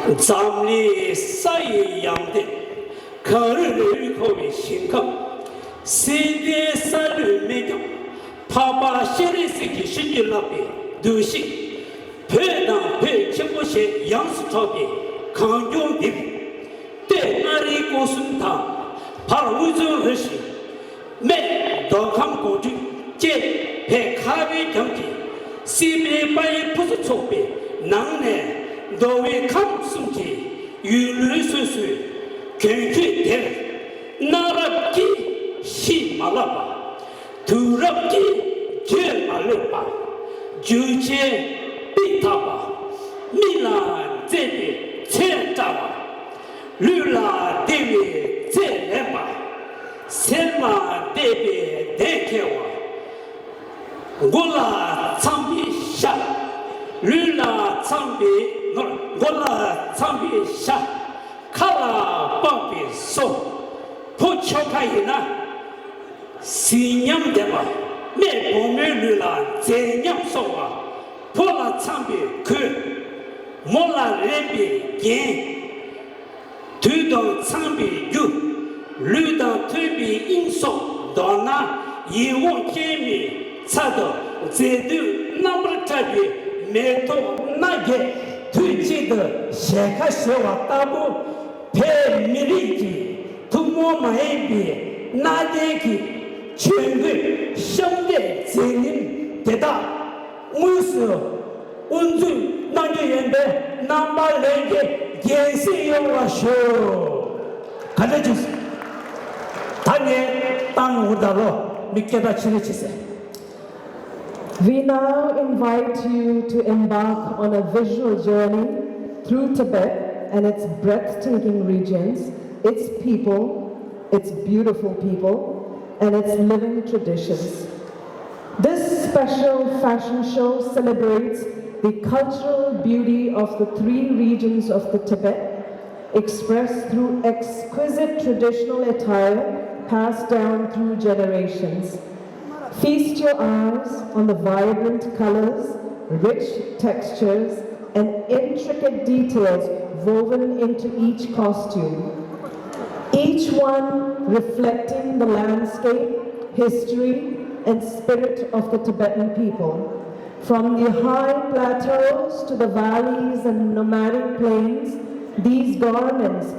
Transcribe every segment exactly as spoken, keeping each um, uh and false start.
འཛམ་གླིང་ས་ཡི་ཡང་སྟེང་། གངས་རི་ལས་འཁོར་བའི་ཞིང་ཁམས། སེམས་ལྡན་ས་ལུད་སྨན་ལྗོངས། འཕགས་པ་སྤྱན་རས་གཟིགས་ཀྱི་བྱིན་གྱིས་བརླབས་པའི་གདུལ་ཞིང་། བོད་དང་བོད་ཆེན་པོ་ཞེས་ཡོངས་སུ་གྲགས་པའི་གངས་ལྗོངས་འདིར། སྟོད་མངའ་རིས་སྐོར་གསུམ་དང་། བར་དབུས་གཙང་རུ་བཞི། སྨད་མདོ་ཁམས་སྒང་དྲུག་བཅས་བོད་ཁ་བའི་རྒྱང་གི་སྲིད་པའི་དཔལ་ཡོན་ཕུན་སུམ་ཚོགས་པའི་ནང་ནས། མདོ་དབུས་ཁམས་གསུམ་གྱི་ཡུལ་ལུང་སོ་སོའི་གངས་ཁྱོན་དེར། གནའ་རབས་ཀྱིས་གཞི་མ་བརླག་པ། དུས་རབས་ཀྱིས་བརྗོད་མ་ལྷོད་པ། རྒྱུ་ཆེན་སྤུས་དག་པ། མི་ལ་མཛེས་པའི་ཚོན་བཀྲ་བ། ལུས་ལ་བདེ་བའི་རྩེ་ལེན་པ། སེམས་ལ་བདེ་བའི་གདེང་འཁེལ་བ། མགོ་ལ་འཚམ་པའི་ཞྭ། ལུས་ལ་འཚམ་པའི་ནོར། མགོ་ལ་འཚམ་པའི་ཞྭ། ཁ་ལ་དཔག་པའི་སོ། ཕོ་ཁྱོ་ག་ཡིན་ན། གཟི་ཉམས་ལྡན་པ། སྨད་བུ་མོའི་ལུས་ལ་མཛེས་ཉམས་གསོག་པ། ཕོ་ལ་འཚམ་པའི་གོས། མོ་ལ་རན་པའི་རྒྱན། དུས་དང་འཚམ་པའི་རྒྱུ། ལུས་དང་མཐུན་པའི་དབྱིངས་སོགས། མདོར་ན་ཡིད་འོང་ཅན་མའི་ཚལ་དུ། མཛེས་སྡུག་རྣམ་པར་བཀྲ་བའི་མེ་ཏོག་སྣ་བརྒྱད། དུས་གཅིག་ཏུ་ཞལ་ཁ་བཞེས་པ་ལྟ་བུ། བོད་མི་རིགས་ཀྱི་ཐུན་མོང་མ་ཡིན་པའི་གནའ་དེང་གི་ཆོས་གོས་ཤམ་འདས་མཛེས་ཉམས་དེ་དག་དངོས་སུ་དབུ་འཛུགས་གནང་རྒྱུ་ཡིན་པས། རྣམ་པ་ལྷན་རྒྱས་དགྱེས་གཟིགས་ཡོང་བ་ཞུ། ག་འདྲ་བྱུང་སོང་། ད་ངས་བཏང་འུར་ད་ལོ་མི་སྐད་གྲགས་ཆེ་རེ་བྱེད་ཟེར། We now invite you to embark on a visual journey through Tibet and its breathtaking regions, its people, its beautiful people, and its living traditions. This special fashion show celebrates the cultural beauty of the three regions of the Tibet, expressed through exquisite traditional attire passed down through generations. Feast your eyes on the vibrant colors, rich textures, and intricate details woven into each costume, each one reflecting the landscape, history, and spirit of the Tibetan people. From the high plateaus to the valleys and nomadic plains, these garments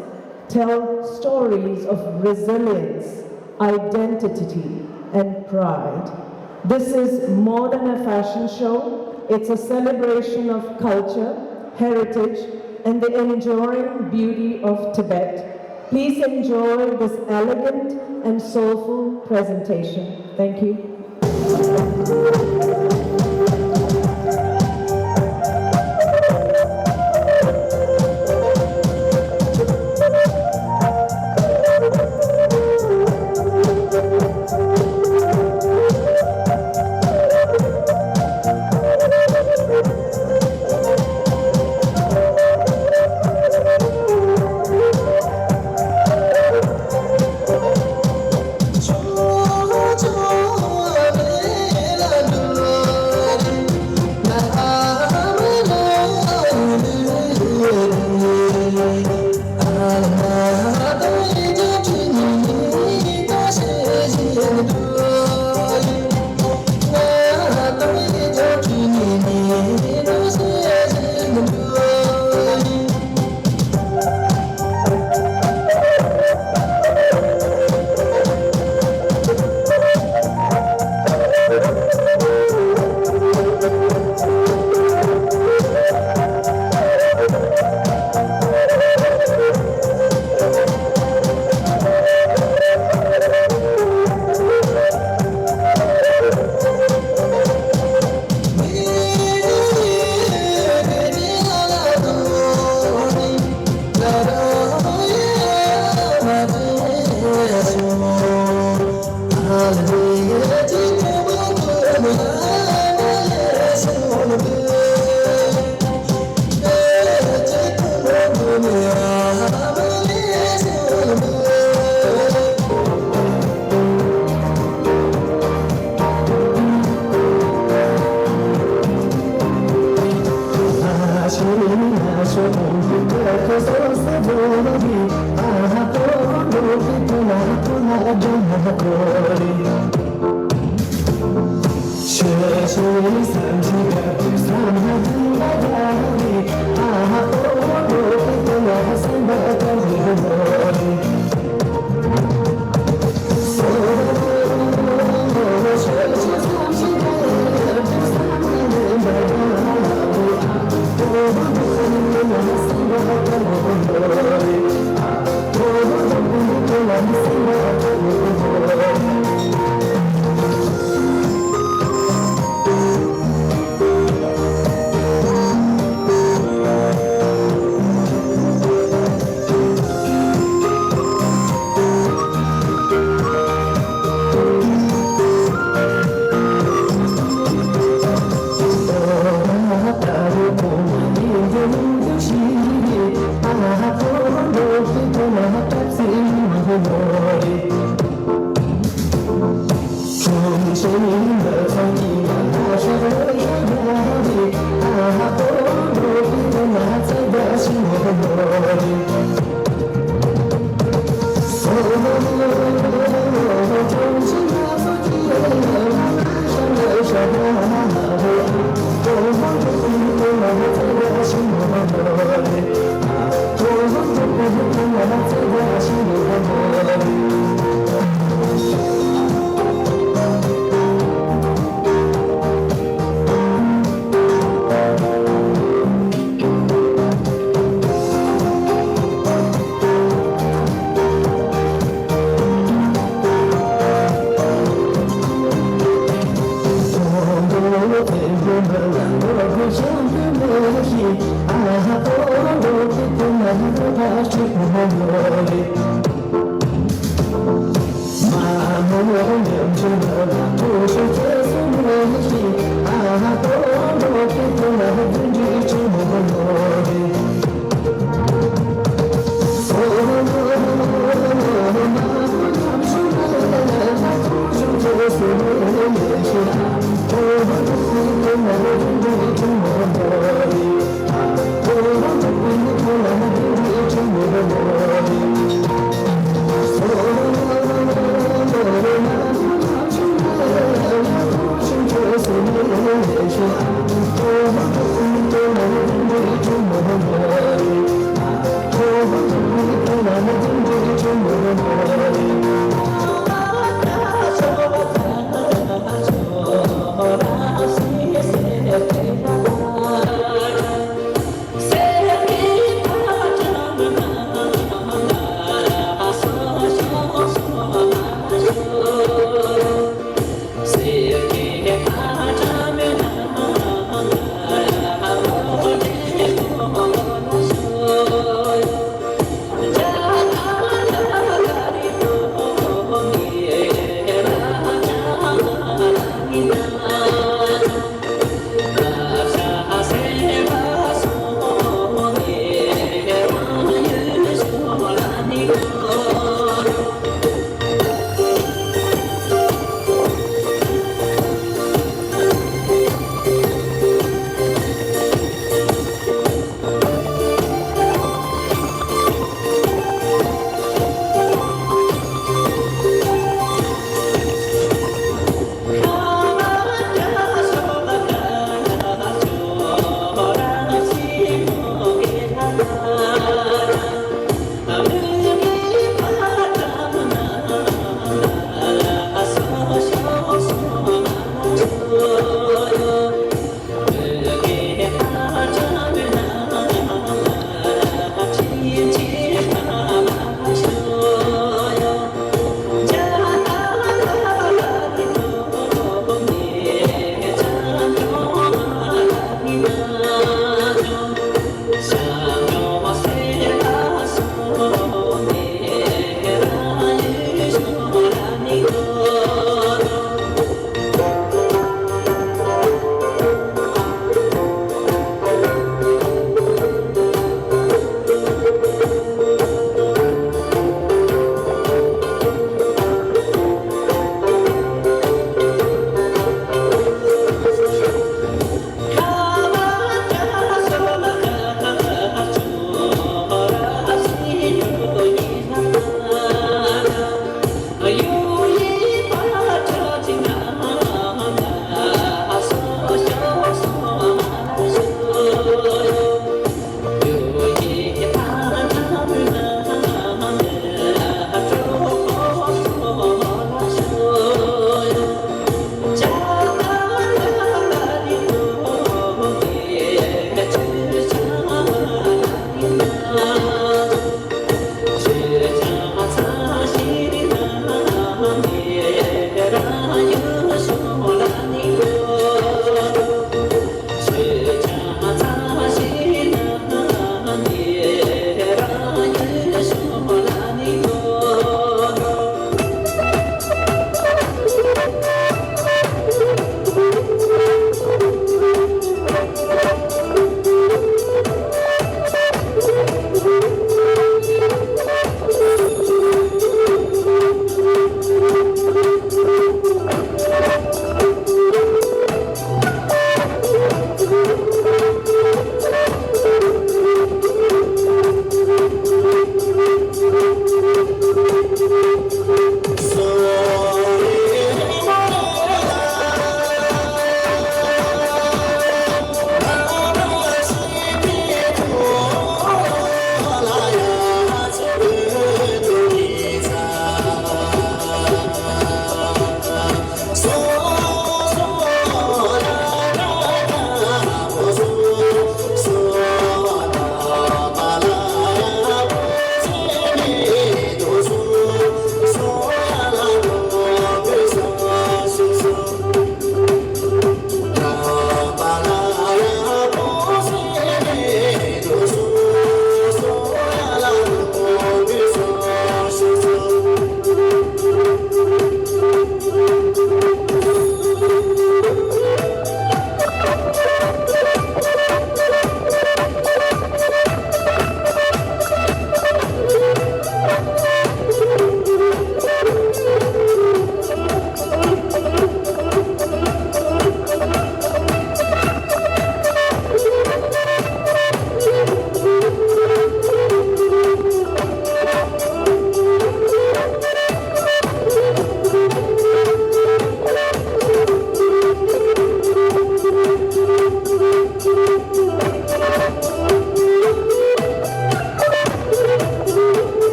tell stories of resilience, identity, and pride. This is more than a fashion show, it's a celebration of culture, heritage, and the enduring beauty of Tibet. Please enjoy this elegant and soulful presentation. Thank you.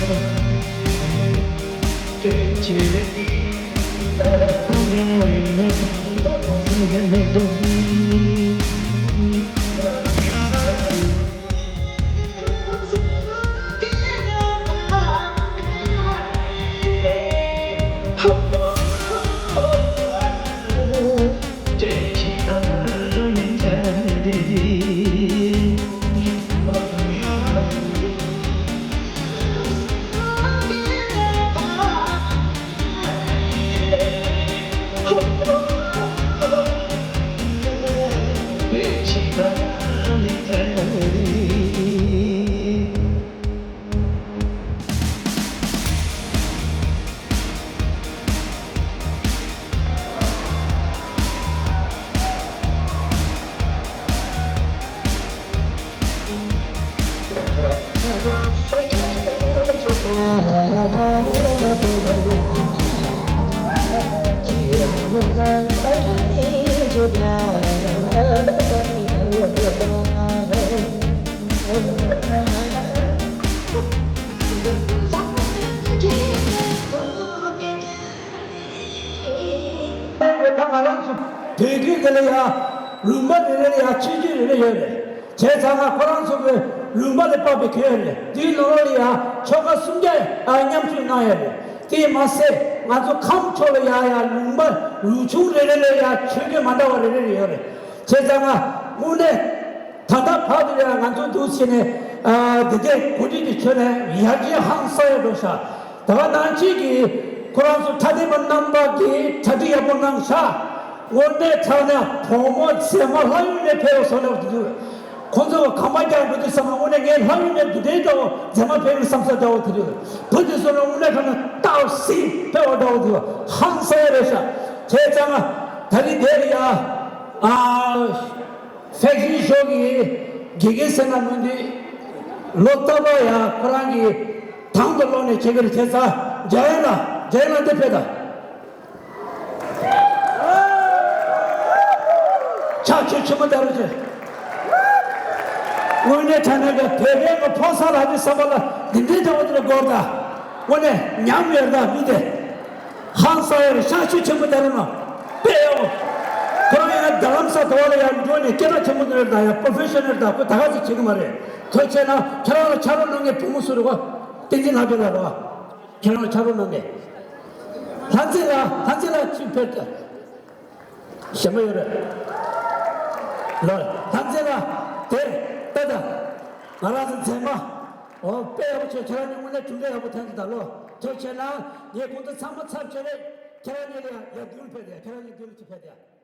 བོད་བརྒྱུད་དེ་ལ་ཡང་ལུང་པ་རེ་རེ་ལ་ཡང་ཆོས་བརྒྱུད་རེ་རེ་ཡོད་རེད། བྱས་ཙང་ང་ཁོ་རང་ཚོ་གི་ལུང་པ་ལ་དཔག་པའི་ཁྱོན་ཡོད་རེད། དེའི་ནང་ལོགས་ལ་ཡང་ཆོལ་ཁ་སུམ་བརྒྱ་མཉམ་ཞུགས་གནང་ཡོད་རེད། དེས་མ་ཟད་ང་ཚོ་ཁམས་ཕྱོགས་ལ་ཡང་ཡང་ལུང་པ་ལུང་ཆུང་རེ་རེ་ལ་ཡང་ཆོས་བརྒྱུད་མ་འདྲ་བ་རེ་རེ་རེ་ཡོད་རེད། བྱས་ཙང་ང་དངོས་གནས། ད་ལྟ་བར་དུ་ཡང་ང་ཚོ་འདུག་བྱས་ནས་ཨ་འདི་འདྲའི་གོ་སྒྲིག་གི་ཁྱོན་ནས་ཡར་རྒྱས་ཧང་སང་ཡོད་འགྲོ་ཤག་ད་ག་ནང་བཞིན་གྱི་ཁོ་རང་ཚོ་ཁྲ་ལྡན་པ་རྣམ་པ་གིས་གྲ་སྒྲིག་ཡག་པོ་གནང་ཤག་དངོས་གནས་དྲང་གནས་བུ་མོ་མཛེས་མ་ལྷ་ཡུལ་ནས་ཕེབས་པ་བཟོ་འདྲ་བོ་དེ་འདུག་ཁོ་ཚོ་གམ་པ་རྒྱག་འགྲོ་དུས་ཙམ་པ་དངོས་གནས་ངས་ལྷ་ཡུལ་ནས་འདི་འདྲའི་འདྲ་བོ་མཛེས་མ་ཕེབས་ཡོང་བསམ་ས་འདྲ་བོ་དེ་འདུག་བུ་དེ་ཚོ་ལ་དངོས་གནས་དྲང་གནས་སྟག་སེང་ཕེབས་པ་འདྲ་བོ་དེ་ཧང་སང་ཡ་རེད་ཤག་བྱས་ཙང་ད་རིང་འདིར་ཡ་ཨ། ཧྥེ་ཤིན་ཤོ་གི་དགེ་རྒན་ཟེར་ན་མི་འདུག་ལོ་ཏོག་ཙམ་ཡང་ཁོ་རང་གི་དང་དུ་ལོག་ནས་བྱེད་ཀྱི་རེད། བྱས་ཙང་འཇམ་དབྱངས་ལགས། འཇམ་དབྱངས་ལགས་འདི་ཕེབས་དང་། ཕྱག་མཆོད་ཆེན་པོ་བཏང་རོགས་བྱེད། དངོས་གནས་དྲང་གནས་ཀྱི་བོད་པའི་གི་ཕོ་གསར་ལ་འདི་བསམ་པ་ལ་འདི་འདྲའི་འདྲ་བོ་འདི་ལ་དགོངས་དག་དངོས་གནས་ཉམས་ཡོད་ད་མི་དེ། ཧང་སང་ཡ་རེད། ཤག་ཤུགས་ཆེན་པོ་བསྟར་རོགས་གནང་། དཔེ་ཡག་པོ། ཁོ་རང་ཡང་རྡ་རམ་ས་དོ་བ་ལ་ཡང་འགྲོ་ནས་སྐད་གྲགས་ཆེན་པོ་ཡོད་ད། ཡང་པོ་རོ་ཕེ་ཤ་ནལ་ད། ཁོ་ད་ག་ཚོད་བྱེད་ཀྱི་མ་རེད། ཐུགས་རྗེ་ཆེ་གནང་། ཁྱེད་རང་ལ་ཕྱག་རོགས་གནང་མཁན་བུ་མོ་སུ་རེད་གོ། བསྟན་འཛིན་ལྷ་སྒྲོན་ལགས་རེད་བ། ཁྱེད་རང་ལ་ཕྱག་རོགས་གནང་མཁན། ལྷ་མཛེས་ལགས། ལྷ་མཛེས་ལགས་ཅིག་ཕེབས་དང་། ཞྭ་མོ་ཡོད་རེད། ལོ། ལྷ་མཛེས་ལགས། དེ་ལྟ་དང་། ང་རང་ཚོ་མཛེས་མ། འོ་དཔེ་ཡག་པོ་བྱས། ཁྱེད་རང་གཉིས་དངོས་གནས་གྲུབ་འབྲས་ཡག་པོ་ཐོན་གྱི་ད་ལོ། ཐུགས་རྗེ་ཆེ་གནང་། ངས་ཁོང་ཚོ་ཚང་མ་ཚབ་བྱས་རེད། ཁྱེད་རང་གཉིས་ལ་ཡང་ཡར་མདུན་ཕེབས་ཏེ། ཁྱེད་རང་གཉིས་མདུན་ལ་ཅིག་ཕེབས་ཏེ།